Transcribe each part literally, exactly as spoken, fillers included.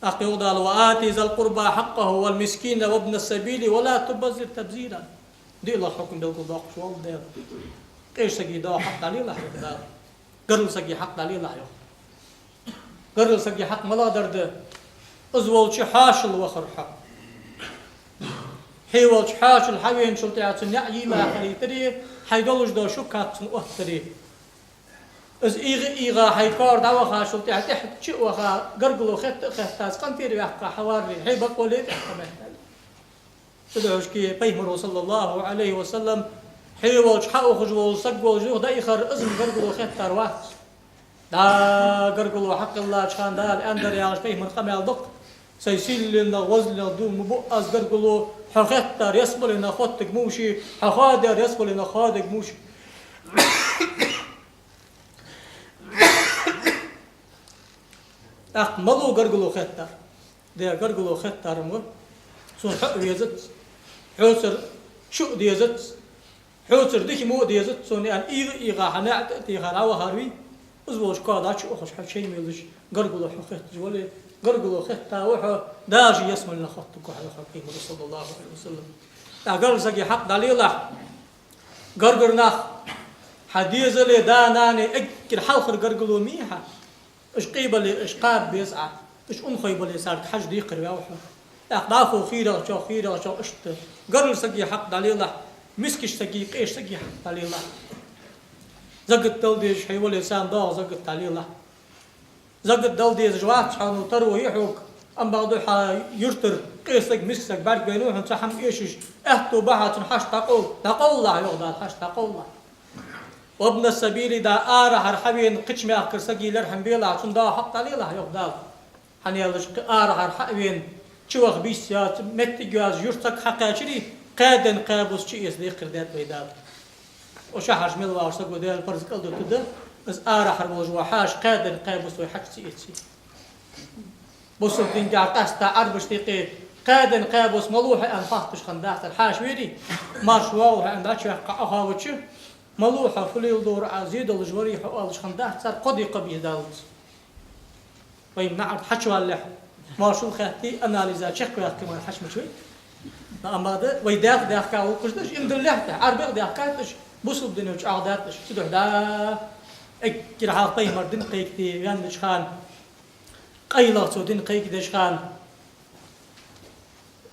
ТӀаккха йоах Дала: «وآت ذا القربى حقه والمسكين وابن السبيل ولا تبذر تبذيرا». ДиълагӀа хьукам белгалдоаккхаш вола Даьла. Къеча сага доагӀа хьакъ дӀалелахь, йоах Дала. Гаргара сага хьакъ дӀалелахь, йоах. Гаргара сага хьакъ малагӀдар да? Из волча хьоашалгӀа вахар хьо. Хье волча хьоашалгӀа хьавеначул тӀехьагӀа цун яа йийлла хилийтари, хьай долаш дола шу кад цунна оттари. Из ийгӀа а ийгӀа, хьай кара дӀавахачул тӀехьагӀа тӀехьа чу а ваха, гаргало хетта а хеттача, къинтӀера ваьккха хьаварри, хье бакъвале а тӀехьа ма хӀеттале. Цудухьа пайхамаро, صلى الله عليه وسلم, хье волча хьаухаш вола саг волча юха дӀаихар, из-м гаргало хеттар вац. ДӀа гаргало хьакхеллача хана Дала аьннадар яхаш пайхамара къамаьл да-кх: «Сай сийленах, везанах дув ма буъ аз гаргало, хьо хеттар ялсмаленах хоттаргва ший, хьо хоадар ялсмаленах хоадергва ший». ТӀаккха малув гаргало хеттар? Дера, гаргало хеттар-м ва: «Сона хьо а везац, хьоцара шу а дезац, хьоцара дика мо а дезац сона», — аьнна, ийгӀа а ийгӀа, хьа наӀарга а теха дӀавахар вий, из волча кара дӀачуухаш, хьо чай мелаш, гаргало хьо хетташ вале, гаргало хетта ва хьо, даже ялсмаленах хоттаргва хьо, йоах пайхамаро, صلى الله عليه وسلم. ТӀаккха гаргара сага хьакъ дӀалелахь. Гаргара нах, хьа дезалеи да-наьнеи эггара хьалхара гаргало ма йий хьа. Уж къе бале, уж кхаба беза Ӏа, уж унахой бале, царга хьажа декхар ваьв хьо. ТӀаккха дӀахо хийрагӀчох, хийрагӀчох, иштта гаргара сага хьакъ дӀалелахь, мискача сага, къеча сага хьакъ дӀалелахь. Закат дала дезаш хьо вале, царна доагӀа закат дӀалелахь. Закат дала дезаш вац хьо, ну, таро я хьога, амма бакъда хьа юртара къе саг, миска саг бӀаргавайнав хьона, цхьа хӀама эшаш, аьттув ба хьа цунна, хьашт дӀакъовла, дӀакъовлалахь, йоах Дала, хьашт дӀакъовлалахь. «وابن السبيل», да арахьара хьавена кхыча мехкара сага лерхӀам белахь, цунна доагӀа хьакъ дӀалелахь, йоах Дала. ХӀана аьлча, кхы арахьара хьа а вена, чуваха бийса йоаца, моттиг йоацаш юрта саг хьакхаьчари, кхаь ден, кхаь бус чуэца декхар даьд вай Дала. Укх шахьарча мел вагӀача саго Даьла парз кӀалдутаргда, из арахьара волаш вола хьаьша кхаь ден, кхаь бус вай хьачу ца эций. Бусалба динагахьа къаьстта Ӏарбашта юкъе кхаь ден, кхаь бус малув хьо аьнна хоатташ хиннадац цар. Хьаьша вийрий, маьрша воагӀалва хьо аьнна дӀачуваьккха Ӏохоавича, малув хьо, фу леладора Ӏа, зе долаш варий хьо оалаш хиннадац цар, кхо ди кхаъ бийха даллалца. Вай наӀарга хьачувалалехь, моаршал хаьттий, анализа чакхваьккхий мара хьачу мича вай. Но амма да, вай даьх-даьхка гӀулакхаш да уж, иман диллалехь тӀехьа, Ӏарбех даьхкад уж, бусалба дино чӀоагӀдаьд уж. Цудухьа да эггара хьалха пайхамар дин кхайкаде ваьннача хана, къайлагӀа цо дин кхайкадеча хана,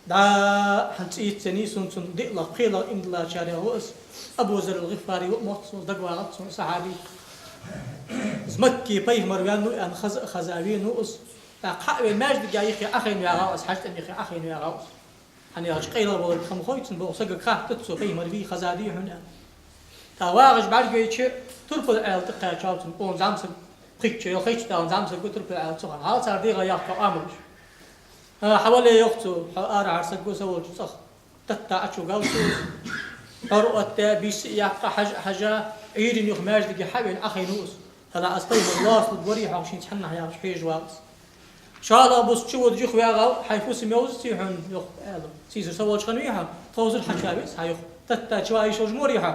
дӀа хьона цӀи йицъеннай сона цун, диълагӀа, пхелагӀа иман диллачарех ва из. Абу Зарр ал-ГӀифари ва, мотт сона дагавагӀац, сона сахьаби. Из Макке пайхамар ваьннав аьнна хеза а хеза венав из. ТӀаккха хьа а вена, маьждига юхе Ӏохайна ваьгӀав из, хьаьша тӀема юхе Ӏохайна ваьгӀав из. ХӀана аьлча, къайлагӀа валар хам хой цунна, бох, сагага хаьттад цо, пайхамар вий, хезадий хьона аьнна. ТӀаккха вагӀаш бӀаргавайча, турпала Ӏаьла тӀакхаьчав цунна, къона зӀамсаг, пхийтта шу ялхайтта шу далан зӀамсаг ва турпала Ӏаьла цу хана. Хьалцара дегӀа яхка Ӏамалаш. А, хьавале, йоах цо, хьо арахьара саг ва, са волча цӀагӀа. Тата Ӏачугал цо из. ХӀара отта, бийса а яьккха, хьажа а хьажа, Ӏуйрийна юха маьждиге хьа а вена, Ӏохайнав из. ХӀана, аз пайхамар лоацлургварий хьогӀ шийца хьаннахьа яхаш хьежа вагӀа из. ШоллагӀа бус чу водаш юха ваьгӀав, хьай фусам йовзаций хьона, йоах, аьлар. Сийсара са волча хана вий хьо, тховсар хьачуве веза хьа, йоах. Тата чу ваха йиш йолаш ма варий хьо.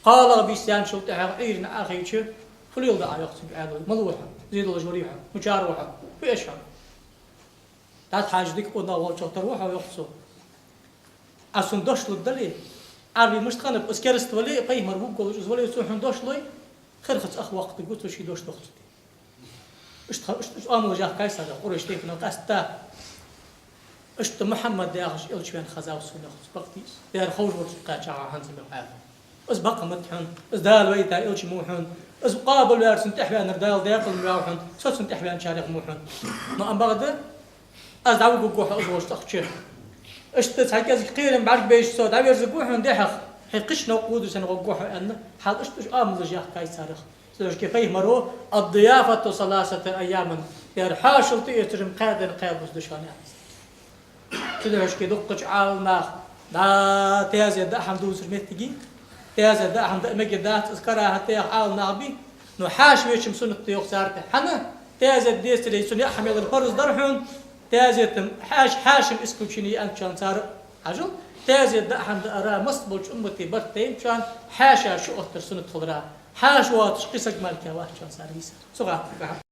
КхоалагӀа бийса яьнначул тӀехьагӀа Ӏуйрийна Ӏохайча, фу леладу Ӏа, йоах цунга, аьлар. Малув хьо, зе долаш варий хьо, мичара ва хьо, фу эш хьо? ДӀатӀахьежа дика къонах волчох тара ва хьо, йоах цо. Ӏа сона дош лургдале, Ӏарбий мишта хиннаб, из кераста вале а, пайхамар вувргволаш из вале а, цо хьона дош лой, херхаца ах воккхадергва цо, ший дош дохцаде. Иштта ха-, иштта, иштта Ӏамалаш яхкай цар Къурайш тайпано къаьстта. Иштта Мухьаммад яхаш элча ваьнна хезав сона, йоах цо, бакъ дий из. Дера, ховш волча кхаьчагӀа хӀанз мел хьаьла. Из бакъ ма да хьона, из Дала вайта элча ма ва хьона, из къоабалваьр, цунна тӀехьаваьннар Дала даькъала ма ваьв хьона, со цунна тӀехьаваьнначарех ма ва хьона. Но амма бакъда, аз дӀавугаргва хьо из волча цӀагӀа чу. Иштта цхьа кӀезига кхерам бӀаргабайча, со дӀаверзаргва хьона дехьа, хье кхыча новкъа водар санна гӀоргва хьо аьнна, хьал иштта уж Ӏамалаш яхкай цар. Цудухьа пайхамаро: «الضيافة ثلاثة أيام». Дера, хьоашал тӀаэцарам кхаь ден, кхаь бус да шоана, аьнна. Цудухьа дуккхача Ӏаламнаха, дӀа, таьзета даа хӀама дувцар моттиг я, таьзета даа хӀама даа мегаш дац, из карахӀат да яха Ӏаламнах бий, но хьаьша веча-м суннат да, йоах цар тӀа. ХӀана? Таьзет децаре цунна яа хӀама ялар парз дар хьона, таьзета-м хьаьша, хьаьша-м исключение я аьнначоа цар хьажал, таьзета даа хӀама даар массаболча уммата барт тайначоа, хьаьша шу оттар суннат хилара, хьаьша воацаш кхы саг мара вац аьнна цар вийсар. Цу гӀаттара